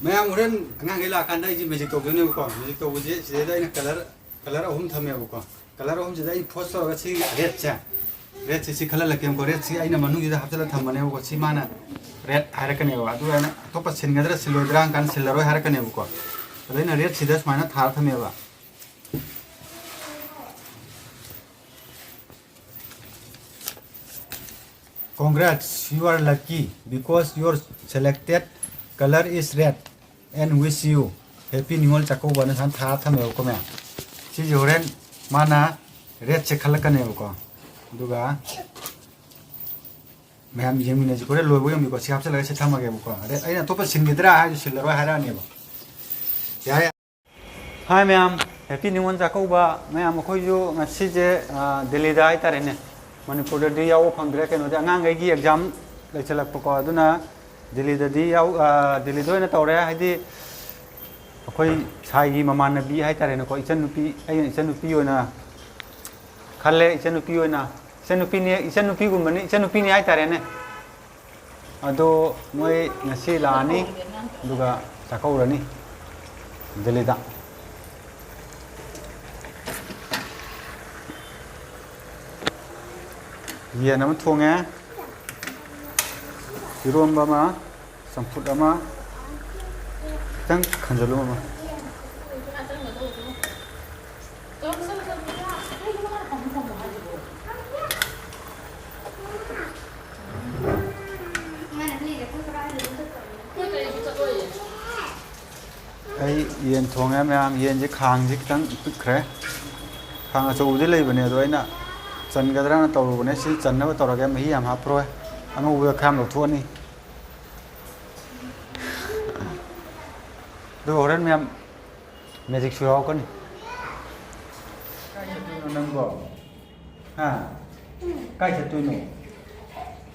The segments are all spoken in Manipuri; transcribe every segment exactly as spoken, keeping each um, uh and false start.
ꯃꯌꯥꯝ ꯍꯣꯔꯦꯟ ꯑꯉꯥꯡꯈꯩ ꯂꯥꯛꯑꯀꯥꯟꯗ ꯑꯩꯁꯦ magic ꯇꯧꯗꯣꯏꯅꯦꯕꯀꯣ꯫ Magic ꯇꯧꯕꯁꯦ ꯁꯤꯗꯩꯗ ꯑꯩꯅ colour, colour ꯑꯍꯨꯝ ꯊꯝꯃꯦꯕꯀꯣ꯫ Colour ꯑꯍꯨꯝꯁꯤꯗ ꯑꯩ force ꯇꯧꯔꯒ ꯁꯤ redꯁꯦ, redꯁꯦ ꯁꯤ ꯈꯜꯍꯜꯂꯛꯀꯦꯕꯀꯣ꯫ Redꯁꯤ ꯑꯩꯅ ꯃꯅꯨꯡꯁꯤꯗ ꯍꯥꯞꯆꯤꯜꯂꯒ ꯊꯝꯃꯅꯦꯕꯀꯣ꯫ ꯁꯤ ꯃꯥꯅ red ꯍꯥꯏꯔꯛꯀꯅꯦꯕ꯫ ꯑꯗꯨꯒ ꯑꯩꯅ ꯑꯇꯣꯞꯄ ꯁꯤꯟꯒꯗ꯭ꯔꯥ ꯁꯤꯜꯂꯣꯏꯗ꯭ꯔꯥ ꯍꯥꯏꯅ ꯁꯤꯜꯂꯔꯣꯏ ꯍꯥꯏꯔꯛꯀꯅꯦꯕꯀꯣ꯫ ꯑꯗ ꯑꯩꯅ redꯁꯤꯗ ꯁꯨꯃꯥꯏꯅ ꯊꯥꯔ ꯊꯝꯃꯦꯕ꯫ Congrats, you are lucky because your selected colour is red and wish you happy Ningol ꯆꯥꯛꯀꯧꯕꯅ ꯁꯨꯃꯥꯏꯅ ꯊꯥꯔ ꯊꯝꯃꯦꯕꯀꯣ ꯃꯌꯥꯝ꯫ ꯁꯤꯁꯦ ꯍꯣꯔꯦꯟ ꯃꯥꯅ redꯁꯦ ꯈꯜꯂꯛꯀꯅꯦꯕꯀꯣ꯫ ꯑꯗꯨꯒ ꯃꯌꯥꯝ ꯌꯦꯡꯃꯤꯟꯅꯁꯤ꯫ ꯍꯣꯔꯦꯟ ꯂꯣꯏꯕ ꯌꯦꯡꯕꯤꯀꯣ꯫ ꯁꯤ ꯍꯥꯞꯆꯤꯜꯂꯒ ꯁꯤ ꯊꯝꯃꯒꯦꯕꯀꯣ꯫ ꯑꯗꯩ ꯑꯩꯅ ꯑꯇꯣꯞꯄ ꯁꯤꯟꯈꯤꯗ꯭ꯔꯥ ꯍꯥꯏꯔꯁꯨ ꯁꯤꯜꯂꯔꯣꯏ ꯍꯥꯏꯔꯛꯑꯅꯦꯕ꯫ ꯌꯥꯏ꯫ Hi ꯃꯌꯥꯝ, happy ꯅꯤꯉꯣꯜ ꯆꯥꯛꯀꯧꯕ꯫ ꯃꯌꯥꯝ ꯑꯩꯈꯣꯏꯁꯨ ꯉꯁꯤꯁꯦ, ꯑ, ꯗꯦꯜꯂꯤꯗ ꯍꯥꯏꯇꯥꯔꯦꯅꯦ, ꯃꯅꯤꯄꯨꯔꯗꯗꯤ ꯌꯥꯎꯕ ꯐꯪꯗ꯭ꯔꯦ꯫ ꯀꯩꯅꯣꯗꯤ ꯑꯉꯥꯡꯈꯩꯒꯤ exam ꯂꯩꯁꯜꯂꯛꯄꯀꯣ, ꯑꯗꯨꯅ ꯗꯦꯜꯂꯤꯗꯗꯤ ꯌꯥꯎ-, ꯑ, ꯗꯦꯜꯂꯤꯗ ꯑꯣꯏꯅ ꯇꯧꯔꯦ꯫ ꯍꯥꯏꯗꯤ ꯑꯩꯈꯣꯏ ꯁꯥꯏꯒꯤ ꯃꯃꯥꯟꯅꯕꯤ ꯍꯥꯏꯇꯥꯔꯦꯅꯦꯀꯣ, ꯏꯆꯟꯅꯨꯄꯤ, ꯑꯩꯅ ꯏꯆꯟꯅꯨꯄꯤ ꯑꯣꯏꯅ ꯈꯜꯂꯦ꯫ ꯏꯆꯟꯅꯨꯄꯤ ꯑꯣꯏꯅ, ꯏꯆꯟꯅꯨꯄꯤꯅꯦ, ꯏꯆꯟꯅꯨꯄꯤꯒꯨꯝꯕꯅꯤ, ꯏꯆꯟꯅꯨꯄꯤꯅꯤ ꯍꯥꯏꯇꯥꯔꯦꯅꯦ꯫ ꯑꯗꯣ ꯃꯣꯏ ꯉꯁꯤ ꯂꯥꯛꯑꯅꯤ, ꯑꯗꯨꯒ ꯆꯥꯛꯀꯧꯔꯅꯤ ꯗꯦꯜꯂꯤꯗ꯫ ꯌꯦꯟ ꯑꯃ ꯊꯣꯡꯉꯦ, ꯏꯔꯣꯝꯕ ꯑꯃ, ꯆꯝꯐꯨꯠ ꯑꯃ, ꯈꯤꯇꯪ ꯈꯟꯖꯜꯂꯨ ꯑꯃ꯫ ꯑꯩ ꯌꯦꯟ ꯊꯣꯡꯉꯦ ꯃꯌꯥꯝ꯫ ꯌꯦꯟꯁꯦ ꯈꯥꯡꯁꯦ ꯈꯤꯇꯪ ꯄꯤꯛꯈ꯭ꯔꯦ꯫ ꯈꯥꯡ ꯑꯆꯧꯕꯗꯤ ꯂꯩꯕꯅꯦ, ꯑꯗꯣ ꯑꯩꯅ ꯆꯟꯒꯗ꯭ꯔꯅ ꯇꯧꯔꯨꯕꯅꯦ꯫ ꯁꯤ ꯆꯟꯅꯕ ꯇꯧꯔꯒꯦ, ꯃꯍꯤ ꯌꯥꯝ ꯍꯥꯞꯄꯔꯣꯏ꯫ ꯑꯉꯧꯕꯗ ꯈꯔ ꯌꯥꯝ ꯂꯧꯊꯣꯛꯑꯅꯤ꯫ ꯑꯗꯨꯒ ꯍꯣꯔꯦꯟ ꯃꯌꯥꯝ magic show ꯌꯥꯎꯔꯛꯀꯅꯤ꯫ ꯀꯥꯏ ꯆꯠꯇꯣꯏꯅꯣ ꯅꯪꯕꯣ? ꯍꯥ? ꯀꯥꯏ ꯆꯠꯇꯣꯏꯅꯣ?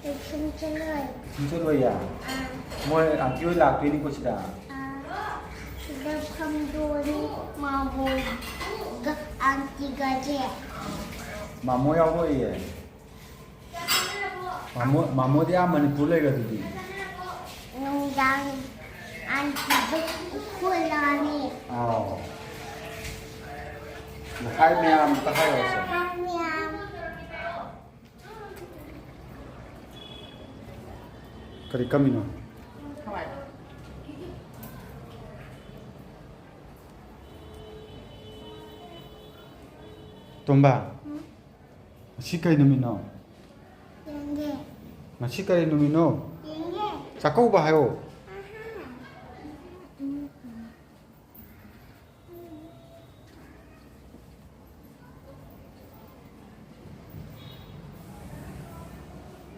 Tuition ꯆꯠꯂꯣꯏ꯫ Tuition ꯆꯠꯂꯣꯏꯌꯦ? ꯑꯥ꯫ ꯃꯣꯏ aunty ꯍꯣꯏ ꯂꯥꯛꯇꯣꯏꯅꯤꯀꯣ ꯁꯤꯗ? ꯑꯥ꯫ ꯁꯤꯗ ꯐꯝꯗꯣꯏꯅꯤ ꯃꯥꯕꯣꯛꯒ auntyꯒꯁꯦ꯫ ꯃꯥꯃꯣ ꯌꯥꯎꯔꯣꯏꯌꯦ? ꯃꯥꯃꯣ, ꯃꯥꯃꯣꯗꯤ ꯑꯥ ꯃꯅꯤꯄꯨꯔ ꯂꯩꯈ꯭ꯔꯗꯨꯗꯤ꯫ ꯅꯨꯡꯗꯥꯡ ꯑꯥꯟꯇꯤꯗꯨ ꯎꯈꯨꯜꯂꯥꯅꯤ꯫ ꯑꯥꯎ꯫ ꯍꯥꯏ ꯃꯌꯥꯝ ꯑꯝꯇ ꯍꯥꯏꯔꯣꯁꯦ꯫ ꯍꯥꯏ ꯃꯌꯥꯝ꯫ ꯀꯔꯤ ꯀꯝꯃꯤꯅꯣ? ꯍꯋꯥꯏ꯫ ꯇꯣꯝꯕ, ꯎꯝ? ꯉꯁꯤ ꯀꯔꯤ ꯅꯨꯃꯤꯠꯅꯣ? ꯌꯦꯡꯒꯦ꯫ ꯉꯁꯤ ꯀꯔꯤ ꯅꯨꯃꯤꯠꯅꯣ? ꯌꯦꯡꯒꯦ꯫ ꯆꯥꯛꯀꯧꯕ ꯍꯥꯏꯌꯣ꯫ ꯑꯍꯥ꯫ ꯎꯝ, ꯎꯝ꯫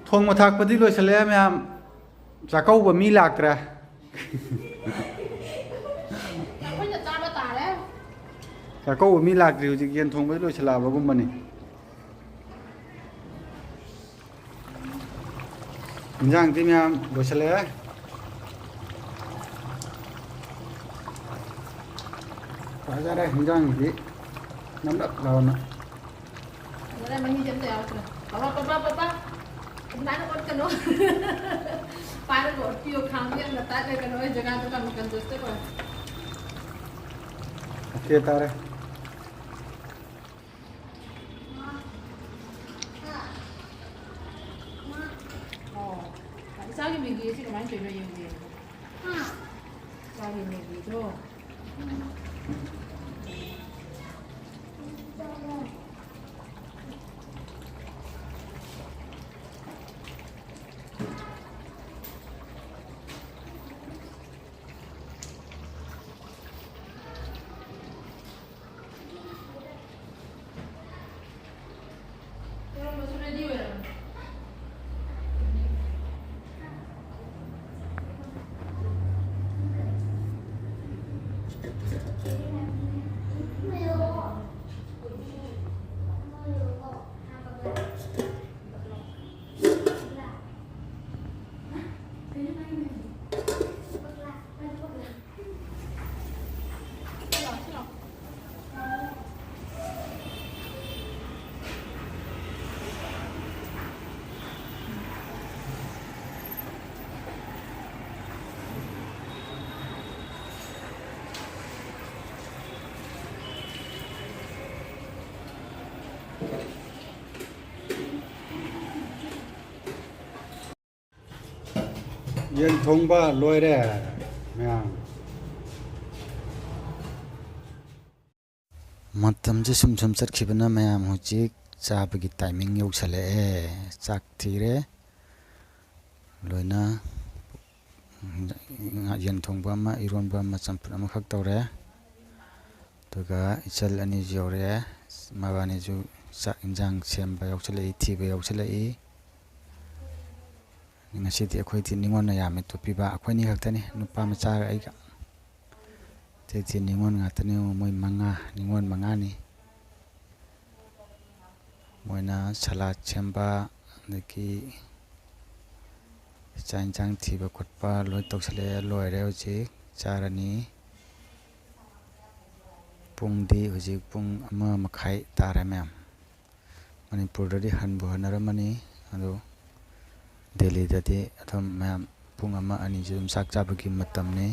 ꯊꯣꯡꯕ ꯊꯥꯛꯄꯗꯤ ꯂꯣꯏꯁꯤꯜꯂꯛꯑꯦ ꯃꯌꯥꯝ꯫ ꯆꯥꯛꯀꯧꯕ ꯃꯤ ꯂꯥꯛꯇ꯭ꯔꯦ꯫ ꯑꯩꯈꯣꯏꯅ ꯆꯥꯕ ꯇꯥꯔꯦ꯫ ꯆꯥꯛꯀꯧꯕ ꯃꯤ ꯂꯥꯛꯇ꯭ꯔꯤ ꯍꯧꯖꯤꯛ, ꯌꯦꯟ ꯊꯣꯡꯕꯗꯤ ꯂꯣꯏꯁꯤꯜꯂꯛꯑꯕꯒꯨꯝꯕꯅꯤ꯫ ꯏꯟꯖꯥꯡꯗꯤ ꯃꯌꯥꯝ ꯂꯣꯏꯁꯤꯜꯂꯛꯑꯦ꯫ ꯐꯖꯔꯦ ꯏꯟꯖꯥꯡꯗꯤ ꯅꯞ ꯅꯞ ꯂꯥꯎꯅ꯫ ꯐꯖꯔꯦ, ꯃꯍꯤꯗꯤ ꯑꯝꯇ ꯌꯥꯎꯗ꯭ꯔꯦ꯫ Papa, papa, papa. ꯑꯗꯨꯃꯥꯏꯅ ꯑꯣꯠꯀꯅꯨ꯫ ꯄꯥꯏꯔꯒ ꯑꯣꯠꯄꯤꯌꯣ, ꯈꯥꯡꯗ ꯌꯥꯝꯅ ꯇꯥꯏꯠ ꯑꯣꯏꯒꯅꯨ, ꯑꯩ ꯖꯒꯥꯗꯣ ꯌꯥꯝꯅ congested ꯑꯣꯏ꯫ ꯑꯣꯀꯦ, ꯇꯥꯔꯦ꯫ ꯑꯣ, ꯏꯆꯥꯒꯤ ꯃꯦꯒꯤꯁꯤ ꯀꯃꯥꯏꯅ ꯇꯧꯔꯤꯅꯣ ꯌꯦꯡꯒꯦ꯫ ꯏꯆꯥꯒꯤ ꯃꯦꯒꯤꯗꯣ꯫ ꯌꯦꯟ ꯊꯣꯡꯕ ꯂꯣꯏꯔꯦ, ꯃꯌꯥꯝ꯫ ꯃꯇꯝꯁꯦ ꯁꯨꯝ ꯁꯨꯝ ꯆꯠꯈꯤꯕꯅ ꯃꯌꯥꯝ ꯍꯧꯖꯤꯛ ꯆꯥꯕꯒꯤ timing ꯌꯧꯁꯜꯂꯛꯑꯦ꯫ ꯆꯥꯛ ꯊꯤꯔꯦ ꯂꯣꯏꯅ꯫ ꯌꯦꯟ ꯊꯣꯡꯕ ꯑꯃ, ꯏꯔꯣꯟꯕ ꯑꯃ, ꯆꯝꯐꯨꯠ ꯑꯃꯈꯛ ꯇꯧꯔꯦ꯫ ꯑꯗꯨꯒ ꯏꯆꯜ ꯑꯅꯤꯁꯨ ꯌꯧꯔꯛꯑꯦ꯫ ꯃꯕꯥꯅꯤꯁꯨ ꯆꯥꯛ ꯏꯟꯖꯥꯡ ꯁꯦꯝꯕ ꯌꯥꯎꯁꯜꯂꯛꯏ, ꯊꯤꯕ ꯌꯥꯎꯁꯜꯂꯛꯏ꯫ ꯉꯁꯤꯗꯤ ꯑꯩꯈꯣꯏꯗꯤ ꯅꯤꯉꯣꯜꯅ ꯌꯥꯝꯃꯦ ꯇꯣꯄꯤꯕ, ꯑꯩꯈꯣꯏꯅꯤ ꯈꯛꯇꯅꯤ, ꯅꯨꯄꯥ ꯃꯆꯥꯒ ꯑꯩꯒ꯫ ꯑꯇꯩꯗꯤ ꯅꯤꯉꯣꯜ ꯉꯥꯛꯇꯅꯤ, ꯃꯣꯏ ꯃꯉꯥ, ꯅꯤꯉꯣꯜ ꯃꯉꯥꯅꯤ꯫ ꯃꯣꯏꯅ salad ꯁꯦꯝꯕ, ꯑꯗꯒꯤ ꯆꯥꯛ ꯏꯟꯁꯥꯡ ꯊꯤꯕ ꯈꯣꯠꯄ ꯂꯣꯏ ꯇꯧꯁꯜꯂꯛꯑꯦ, ꯂꯣꯏꯔꯦ꯫ ꯍꯧꯖꯤꯛ ꯆꯥꯔꯅꯤ꯫ ꯄꯨꯡꯗꯤ ꯍꯧꯖꯤꯛ ꯄꯨꯡ ꯑꯃ ꯃꯈꯥꯏ ꯇꯥꯔꯦ ꯃꯌꯥꯝ꯫ ꯃꯅꯤꯄꯨꯔꯗꯗꯤ ꯍꯟꯕꯨ ꯍꯟꯅꯔꯝꯃꯅꯤ, ꯑꯗꯨ ꯗꯦꯜꯂꯤꯗꯗꯤ ꯑꯗꯨꯝ ꯃꯌꯥꯝ ꯄꯨꯡ ꯑꯃ ꯑꯅꯤꯁꯦ ꯑꯗꯨꯝ ꯆꯥꯛ ꯆꯥꯕꯒꯤ ꯃꯇꯝꯅꯤ꯫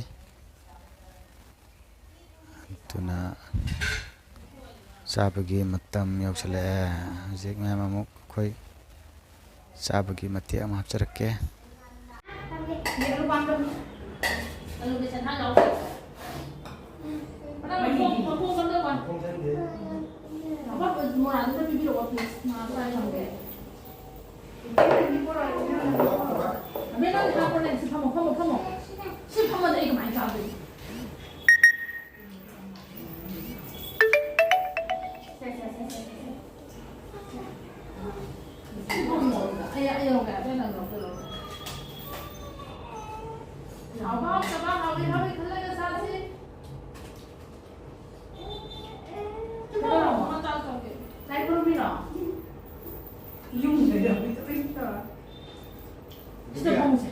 ꯑꯗꯨꯅ ꯆꯥꯕꯒꯤ ꯃꯇꯝ ꯌꯧꯁꯤꯜꯂꯛꯑꯦ꯫ ꯍꯧꯖꯤꯛ ꯃꯌꯥꯝ ꯑꯃꯨꯛ ꯑꯩꯈꯣꯏ ꯆꯥꯕꯒꯤ ꯃꯇꯦꯛ ꯑꯃ ꯍꯥꯞꯆꯔꯛꯀꯦ꯫ ꯁꯤꯗ ꯐꯝꯃꯨꯁꯦ꯫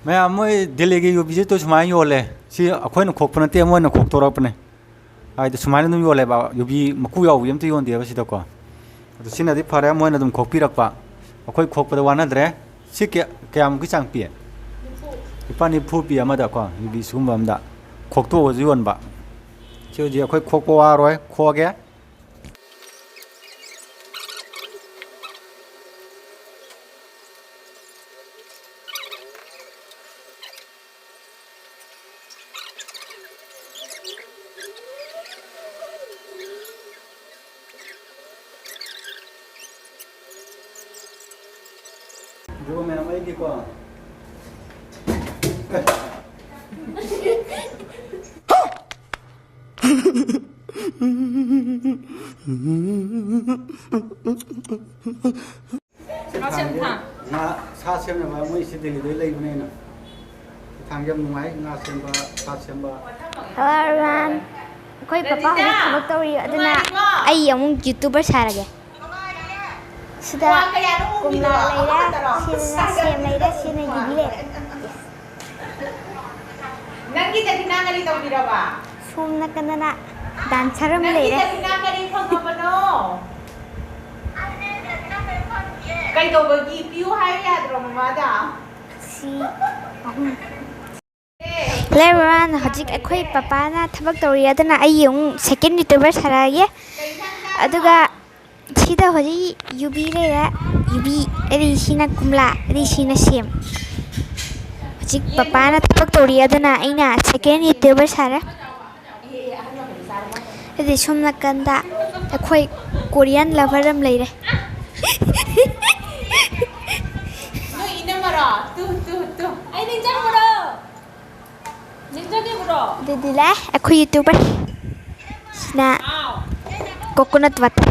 ꯃꯌꯥꯝ, ꯃꯣꯏ ꯗꯦꯜꯂꯤꯒꯤ ꯌꯨꯕꯤꯁꯦ ꯇꯨ ꯁꯨꯃꯥꯏꯅ ꯌꯣꯜꯂꯦ꯫ ꯁꯤ ꯑꯩꯈꯣꯏꯅ ꯈꯣꯛꯄ ꯅꯠꯇꯦ, ꯃꯣꯏꯅ ꯈꯣꯛꯇꯣꯔꯛꯄꯅꯦ꯫ ꯍꯥꯏꯗꯤ ꯁꯨꯃꯥꯏꯅ ꯑꯗꯨꯝ ꯌꯣꯜꯂꯦꯕ, ꯌꯨꯕꯤ ꯃꯀꯨ ꯌꯥꯎꯕꯤ ꯑꯝꯇ ꯌꯣꯟꯗꯦꯕ ꯁꯤꯗꯀꯣ꯫ ꯑꯗꯨ ꯁꯤꯅꯗꯤ ꯐꯔꯦ, ꯃꯣꯏꯅ ꯑꯗꯨꯝ ꯈꯣꯛꯄꯤꯔꯛꯄ꯫ ꯑꯩꯈꯣꯏ ꯈꯣꯛꯄꯗ ꯋꯥꯅꯗ꯭ꯔꯦ꯫ ꯁꯤ ꯀꯌꯥ-, ꯀꯌꯥꯃꯨꯛꯀꯤ ꯆꯥꯡ ꯄꯤ? ꯂꯨꯄꯥ ꯅꯤꯐꯨ ꯄꯤ ꯑꯃꯗꯀꯣ, ꯌꯨꯕꯤ ꯁꯤꯒꯨꯝꯕ ꯑꯃꯗ꯫ ꯈꯣꯛꯇꯣꯛꯑꯒꯁꯨ ꯌꯣꯟꯕ꯫ ꯁꯤ ꯍꯧꯖꯤꯛ ꯑꯩꯈꯣꯏ ꯈꯣꯛꯄ ꯋꯥꯔꯣꯏ, ꯈꯣꯛꯑꯒꯦ꯫ ꯑꯗꯨꯒ ꯃꯌꯥꯝ ꯑꯩꯒꯤꯀꯣ꯫ ꯉꯥ ꯁꯦꯝ ꯊꯥꯡ꯫ ꯉꯥ ꯁꯥ ꯁꯦꯝꯅꯕ ꯃꯣꯏ ꯁꯤ ꯗꯦꯜꯂꯤꯗꯩ ꯂꯩꯕꯅꯦꯅ꯫ ꯊꯥꯡ ꯌꯥꯝ ꯅꯨꯡꯉꯥꯏ, ꯉꯥ ꯁꯦꯝꯕ, ꯁꯥ ꯁꯦꯝꯕ꯫ Hello everyone. ꯑꯩꯈꯣꯏ ꯄꯄꯥ ꯍꯧꯖꯤꯛ ꯊꯕꯛ ꯇꯧꯔꯤ, ꯑꯗꯨꯅ ꯅꯨꯡꯉꯥꯏꯔꯤꯕꯣ? ꯑꯩ ꯑꯃꯨꯛ YouTuber ꯁꯥꯔꯒꯦ꯫ ꯁꯤꯗ ꯀꯣꯝꯂꯥ ꯂꯩꯔꯦ, ꯁꯤꯅ ꯁꯦꯝ ꯂꯩꯔꯦ, ꯁꯤꯅ ꯌꯨꯕꯤ ꯂꯩꯔꯦ꯫ ꯅꯪꯒꯤ ꯗꯈꯤꯅꯥ ꯀꯔꯤ ꯇꯧꯕꯤꯔꯕ? ꯁꯣꯝ ꯅꯥꯀꯟꯗꯅ dancer ꯑꯃ ꯅꯪꯒꯤ ꯂꯩꯔꯦ꯫ ꯗꯈꯤꯅꯥ ꯀꯔꯤ ꯐꯪꯉꯕꯅꯣ? ꯀꯩꯗꯧꯕꯒꯤ? ꯄꯤꯌꯨ ꯍꯥꯏ ꯌꯥꯗ꯭ꯔꯣ ꯃꯃꯥꯗ? ꯁꯤ ꯑꯍꯨꯝ꯫ Hello everyone, ꯍꯧꯖꯤꯛ ꯑꯩꯈꯣꯏ ꯄꯄꯥꯅ ꯊꯕꯛ ꯇꯧꯔꯤ, ꯑꯗꯨꯅ ꯑꯩ ꯑꯃꯨꯛ second YouTuber ꯁꯥꯔꯛꯑꯒꯦ꯫ ꯑꯗꯨꯒ ꯁꯤꯗ ꯍꯧꯖꯤꯛ ꯌꯨꯕꯤ ꯂꯩꯔꯦ, ꯌꯨꯕꯤ, ꯑꯗꯩ ꯁꯤꯅ ꯀꯣꯝꯂꯥ, ꯑꯗꯩ ꯁꯤꯅ ꯁꯦꯝ꯫ ꯍꯧꯖꯤꯛ ꯄꯄꯥꯅ ꯊꯕꯛ ꯇꯧꯔꯤ, ꯑꯗꯨꯅ ꯑꯩꯅ second YouTuber ꯁꯥꯔꯦ꯫ ꯑꯗꯩ ꯁꯣꯝ ꯅꯥꯀꯟꯗ ꯑꯩꯈꯣꯏ Korean lover ꯑꯃ ꯂꯩꯔꯦ꯫ ꯅꯣꯏ ꯏꯅꯝꯃꯔꯣ? Two, two, two. ꯑꯩ ꯅꯤꯡꯖꯪꯕ꯭ꯔꯣ? ꯅꯤꯡꯖꯪꯉꯤꯕ꯭ꯔꯣ? ꯑꯗꯨꯗꯤ ꯂꯥꯛꯑꯦ ꯑꯩꯈꯣꯏ YouTuber꯫ ꯁꯤꯅ ꯍꯥꯎ꯫ Coconut water꯫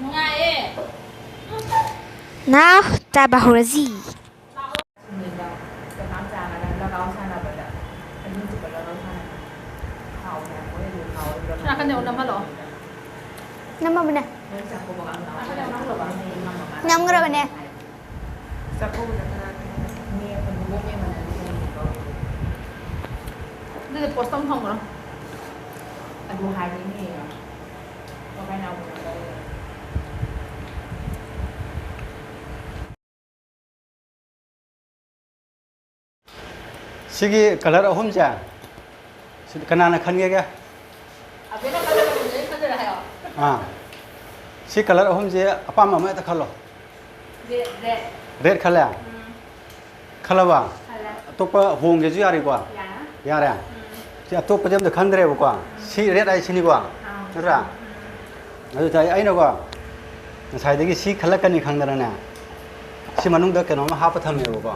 ꯅꯨꯡꯉꯥꯏꯌꯦ꯫ Now ꯆꯥꯕ ꯍꯧꯔꯁꯤ꯫ ꯅꯥꯀꯟꯗ ꯑꯃꯨꯛ ꯅꯝꯍꯜꯂꯣ꯫ ꯅꯝꯃꯕꯅꯦ꯫ ꯅꯝꯈ꯭ꯔꯕꯅꯦ꯫ ꯑꯗꯨꯗꯤ post ꯑꯃ ꯊꯝꯈ꯭ꯔꯣ꯫ ꯑꯗꯨ ꯍꯥꯏꯅꯤꯡꯉꯦ꯫ ꯀꯃꯥꯏꯅ ꯑꯃꯨꯛ ꯇꯧꯔꯦ? ꯁꯤꯒꯤ colour ꯑꯍꯨꯝꯁꯦ, ꯁꯤ ꯀꯅꯥꯅ ꯈꯟꯒꯦꯒꯦ? ꯑꯕꯦꯅ ꯈꯜꯂꯒ ꯂꯣꯏ ꯈꯟꯖꯔꯦ ꯍꯥꯏꯌꯣ꯫ ꯑꯥ꯫ ꯁꯤ colour ꯑꯍꯨꯝꯁꯦ ꯑꯄꯥꯝꯕ ꯑꯃ ꯍꯦꯛꯇ ꯈꯜꯂꯣ꯫ Red, red꯫ Red ꯈꯜꯂꯦ? ꯎꯝ꯫ ꯈꯜꯂꯕ? ꯈꯜꯂꯦ꯫ ꯑꯇꯣꯞꯄ ꯍꯣꯡꯒꯦꯁꯨ ꯌꯥꯔꯦꯀꯣ? ꯌꯥꯔꯦ꯫ ꯌꯥꯔꯦ? ꯎꯝ꯫ ꯁꯤ ꯑꯇꯣꯞꯄꯗꯤ ꯑꯝꯇ ꯈꯟꯗ꯭ꯔꯦꯕꯀꯣ? ꯎꯝ꯫ ꯁꯤ red ꯍꯥꯏꯁꯤꯅꯤꯀꯣ? ꯑꯥ꯫ ꯅꯠꯇ꯭ꯔꯥ? ꯎꯝ꯫ ꯑꯗꯨ ꯇꯥꯏ ꯑꯩꯅꯀꯣ, ꯉꯁꯥꯏꯗꯒꯤ ꯁꯤ ꯈꯜꯂꯛꯀꯅꯤ ꯈꯪꯗꯅꯅꯦ, ꯁꯤ ꯃꯅꯨꯡꯗ ꯀꯩꯅꯣꯝꯃ ꯍꯥꯞꯄ ꯊꯝꯃꯦꯕꯀꯣ꯫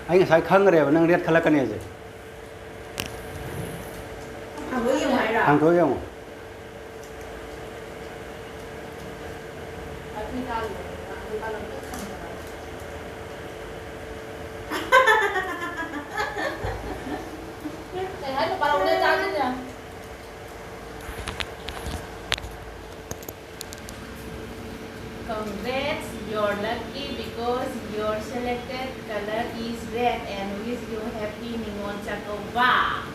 ꯑꯩ ꯉꯁꯥꯏ ꯈꯪꯈ꯭ꯔꯦꯕ ꯅꯪ red ꯈꯜꯂꯛꯀꯅꯤꯁꯦ꯫ ꯍꯥꯡꯗꯣꯛꯑ ꯌꯦꯡꯉꯣ ꯍꯥꯏꯔꯣ? ꯍꯥꯡꯗꯣꯛꯑ ꯌꯦꯡꯉꯣ꯫ Congrats, you're lucky because your selected color is red and wish you happy Ningol Chakkouba.